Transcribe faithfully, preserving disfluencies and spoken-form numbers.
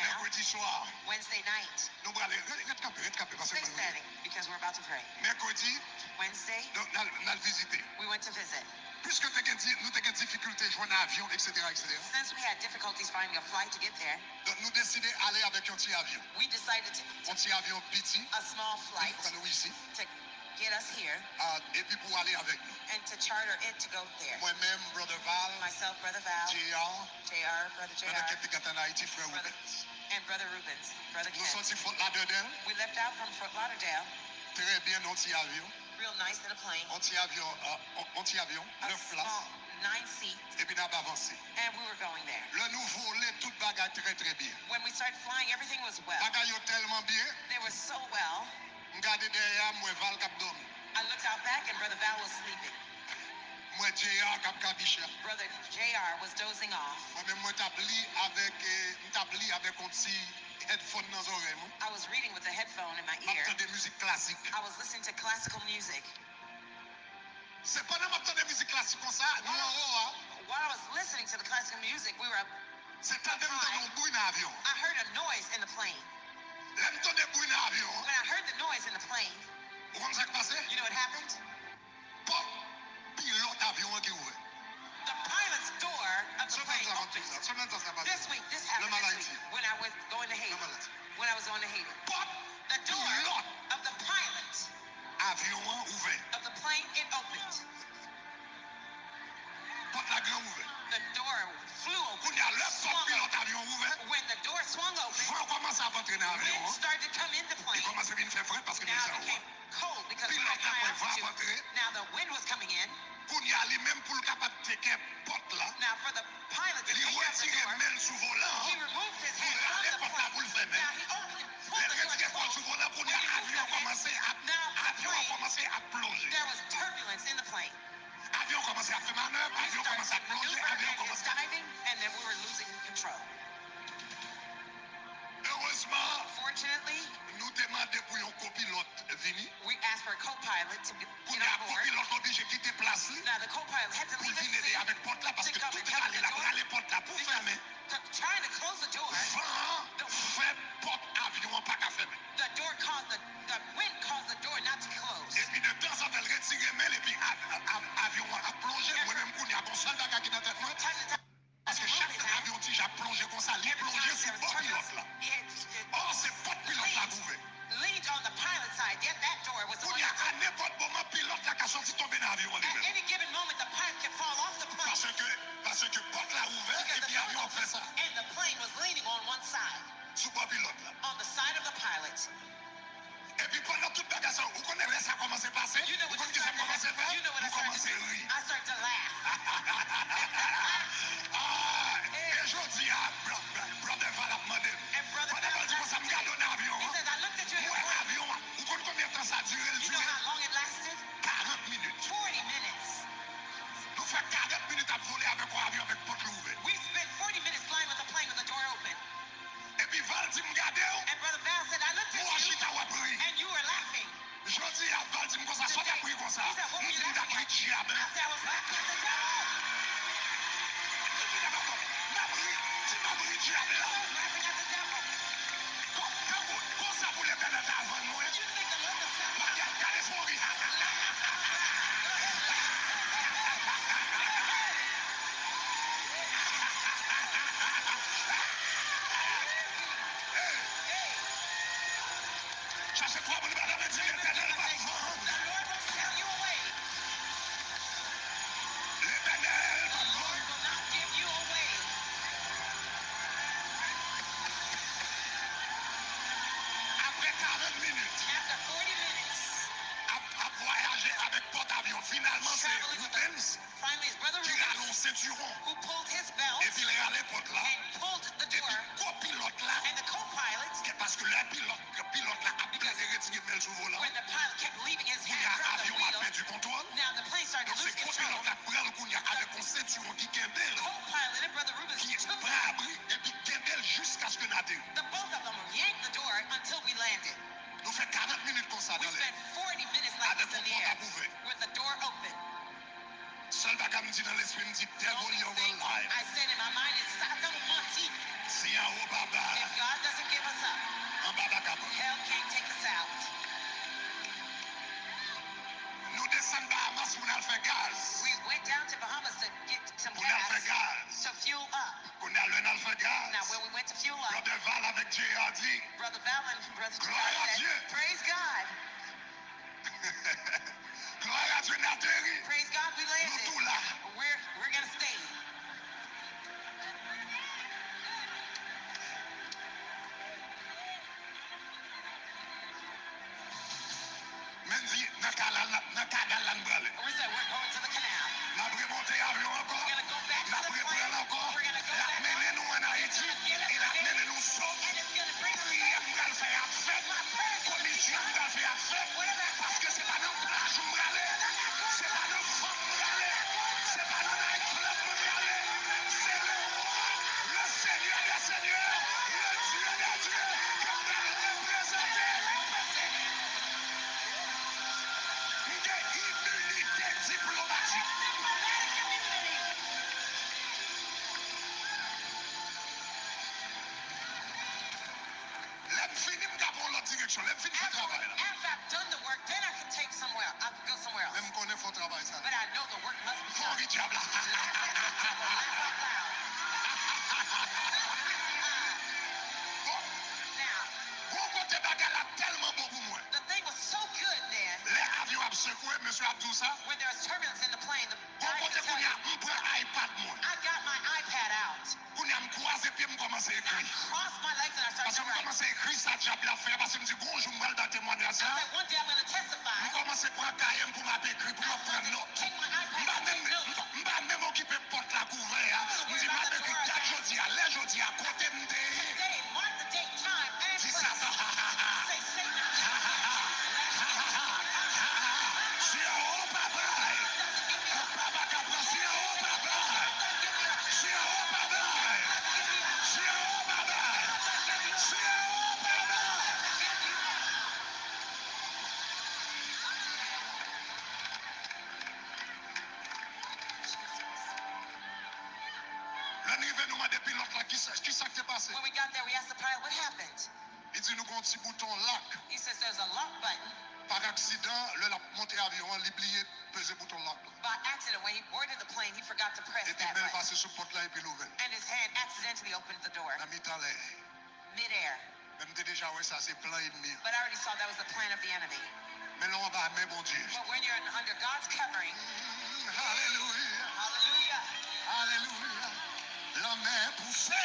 Now, Mèkredi swa, Wednesday night, nou prale, ret, ret kanpe, ret kanpe, paske stay mwen rive. Standing because we're about to pray. Mèkredi, Wednesday, donk, n al, n al vizite. We went to visit. Piske te gen di-, nou te gen difikilte jwenn avyon, et cetera, et cetera. Since we had difficulties finding a flight to get there, Donk, nou deside ale avèk yon ti avyon. We decided to, Yon ti avyon piti, a small ki flight pran nou isi, to get us here a, epi pou ale avèk nou. And to charter it to go there. Mwen menm, Brother Val, Myself, Brother Val, J R, J R, Brother Brother J R, Kent te gentan an Ayiti, frè Brother, Rubens. And Brother Rubens, Brother Nou Kent. Soti Fort Lauderdale, We left out from Fort Lauderdale, trè byen, nan yon ti avyon. Real nice in a plane. Yon ti avyon, a, yon, yon ti avyon, A nèf plas. Small, nine seat, Epi n ap avanse. And we were going there. Lè nou vole, tout bagay trè, trè byen. When we started flying, everything was well. Bagay yo tèlman byen, They were so well. M gade dèyè a, m wè Val k ap dòmi. I looked out back and Brother Val was sleeping. M wè J R k ap kabiche. Brother J R was dozing off. Mwen menm, mwen t ap li avèk, eh, m t ap li avèk yon ti headphone nan zòrèy mwen. I was reading with a headphone in my M ap ear. Tande mizik klasik. I was listening to classical music. Se pandan m ap tande mizik klasik konsa, nou anwo a. While I was listening to the classical music, we were up. Se tande m tande yon bri nan avyon. I heard a noise in the plane. Lè m tande bri nan avyon an, When I heard the noise in the plane, ou konn sa k pase? You know what happened? Pòt pilòt avyon an ki ouvè. The pilot's door of the Semèn plane sa m ap di opened. Sa, semèn sa sa pase. This week, this happened this week. When I was going to Haiti. When I was going to Haiti. Pòt pilòt. The door of the pilot. Avyon an ouvè. Of the plane, it opened. Pòt la gran ouvè. The door flew open. Kounye a, lè pòt pilòt avyon ouvè, When the door swung open, van kòmanse ap antre nan avyon Wind an. Started to come in the plane. Li kòmanse vin fè frèt paske Now deja it ou wè. Became cold because we were at high altitude. Pilòt la pran van ap antre. Now the wind was coming in. Kounye a, li menm, pou l kapab teke pòt la, Now for the pilot to take out the door, li retire men l sou volan an, he removed his hand from the plane. Pou l rale pòt la pou l fèmen. Now he opened, pulled the door closed. Lè l retire kò l sou volan, kounye a, avyon an kòmanse ap, avyon an kòmanse ap plonje. There was turbulence in the plane. Avyon kòmanse ap fè manèv, avyon kòmanse ap plonje, avyon kòmanse ap. Diving, and then we were losing control. Erezman, nou te mande pou yon kopilòt vini. We asked for a co-pilot to be, get on board. Kounye a, kopilòt la oblije kite plas li pou l vin ede avèk pòt la, paske tout rale l ap rale pòt la pou fèmen. Trying to close the door. Van an fè pòt avyon an pa ka fèmen. The door caused the, the wind caused the door not to close. Epi de tanzantan l retire men l epi av, av, avyon an ap plonje. Mwen menm kounye a gon sèl bagay ki nan tèt mwen. Paske chak tan avyon ti jan ap plonje konsa, li plonje sou bò pilòt la. Ò, se pòt pilòt la k ouvè. Leaned on the pilot side, yet that door was the one. Kounye a, a nenpòt moman, pilòt la ka soti tonbe nan avyon an li menm. At any given moment, the pilot can fall off the plane. Paske, paske pòt la ouvè, epi avyon an fè sa. And the plane was leaning on one side. Sou bò pilòt la. On the side of the pilot. Epi pandan tout bagay sa, ou konnen lè sa kòmanse pase, ou konn kisa m kòmanse fè? M kòmanse ri. I start to laugh. Ah, e jodi a, bro, bro, Brother Val ap mande m. Pandan Val di konsa, m gade w nan avyon an. M wè avyon an. Ou konn konbyen tan sa dire? L dire karant minit. Nou fè karant minit ap vole avèk yon avyon avèk pòt li ouvè. Epi Val di m gade w, ou chita w ap ri. Jodi a, Val di m konsa, sa w t ap ri konsa? M di m t ap ri dyab la. M ap ri, di m ap ri dyab la. Kon, tankou, konsa pou Letènèl ta vann mwen. Gade, gade fon ri. Chache twa moun, pa tande, di, Letènèl p ap vann. Letènèl p ap vann. Apre karant minit, ap, ap vwayaje avèk pòt avyon, finalman, se Rubens ki rale yon sentiwon. Epi l rale pòt la. Epi kopilòt la, ke paske lè pilòt, pilòt la ap plede retire men l sou volan, kounye a, avyon an ap pèdi kontwòl. Donk, se kopilòt la k pran l kounye a avèk yon sentiwon ki kenbe l, ki pran abri, epi kenbe l jiskaske n ateri. Nou fè karant minit konsa nan lè. Avèk yon pòt ap ouvè. Sèl bagay m di nan lespri m, di, Devil, you're a liar. I said in my mind, it's Satan menti. Si anwo pa ba, if God doesn't give us up, anba pa ka pran. Hell can't take us out. Nou desann Bahamas pou n al fè gaz. We went down to Bahamas to get some gas, pou n al fè gaz, to fuel up. Kounye a, lè n al fè gaz, now, when we went to fuel up, Brother Val avèk J R di, Brother Val and Brother J R said, Gloire à Dieu. Praise God. Gloire à Dieu, n ateri. Praise God, we landed. Nou tou la. We're, we're gonna stay. Men di, nan kanal la, nan kanal la n prale. We said, "We're going to the canal." N ap remonte avyon ankò. We're gonna go back to the plane. N ap reprann ankò. We're gonna go back up. L ap mennen nou ann Ayiti. It's gonna get us there. E l ap mennen nou so. And it's gonna bring us safe. Priyè m pral fè ap fèt. My prayers will be answered. Komisyon m pral fè ap fèt. Whatever I have to do. Paske se pa nan plaj m prale. We're not going to the beach. Se pa nan fanm m prale. Se pa nan night club m prale. Se le roi, le seigneur des seigneurs, le Dieu des dieux ke m pral reprezante. M gen iminite diplomatik. Lè m fini, m ka pran yon lòt direksyon. Lè m fin fè travay la. After I've done the work, then I can take somewhere. I can go somewhere else. Men m konnen fò travay sa. But I know the work must be done. Fò ri dyab la. Laugh at the devil. Laugh out loud. Bon. Now, gon kote bagay la tèlman bon pou mwen. The thing was so good there. Lè avyon ap sekwe, mesye ap di w sa. When there was turbulence in the plane, the guy just said, gon kote kounye a, m pran iPad mwen. I got my iPad out. Kounye a, m kwaze pye m, m kòmanse ekri. I crossed my legs and I started to write. Paske m kòmanse ekri sa dyab la fè a, paske m di, "Gon jou m pral bay temwayaj sa." I said, "One day I'm gonna testify." M kòmanse pran kaye m pou m ap ekri, pou m ap pran nòt. I started to take my iPad and take notes. M pa menm, m pa, m pa menm okipe pòt la k ouvè a. I wasn't worried about the door. M di, "M ap ekri dat jodi a, lè jodi a, kote m te ye." Today, mark the date, time, and place. Di Satan, ha, ha, ha, ha. Say, "Satan, ha, ha, ha, ha, ha, ha, ha, ha, ha, ha, ha." Si anwo pa bay, anba pa ka pran. Si anwo pa bay, si anwo pa bay, si anwo pa bay, si anwo pa bay. Lè n rive, nou mande pilòt la, "Kisa, kisa k te pase?" When we got there, we asked the pilot, "What happened?" Li di nou gon ti bouton lock. He says there's a lock button. Pa aksidan, lè l ap monte avyon an, li bliye peze bouton lock la. By accident, when he boarded the plane, he forgot to press that button. Epi men l pase sou pòt la epi l ouvè l. And his hand accidentally opened the door. Nan mitan lè. Midair. Men m te deja wè sa se plan ènmi an. But I already saw that was the plan of the enemy. Men lè w anba men Bondye. But when you're under God's covering, mm, alelouya. Hallelujah. Alelouya. Lanmè pouse.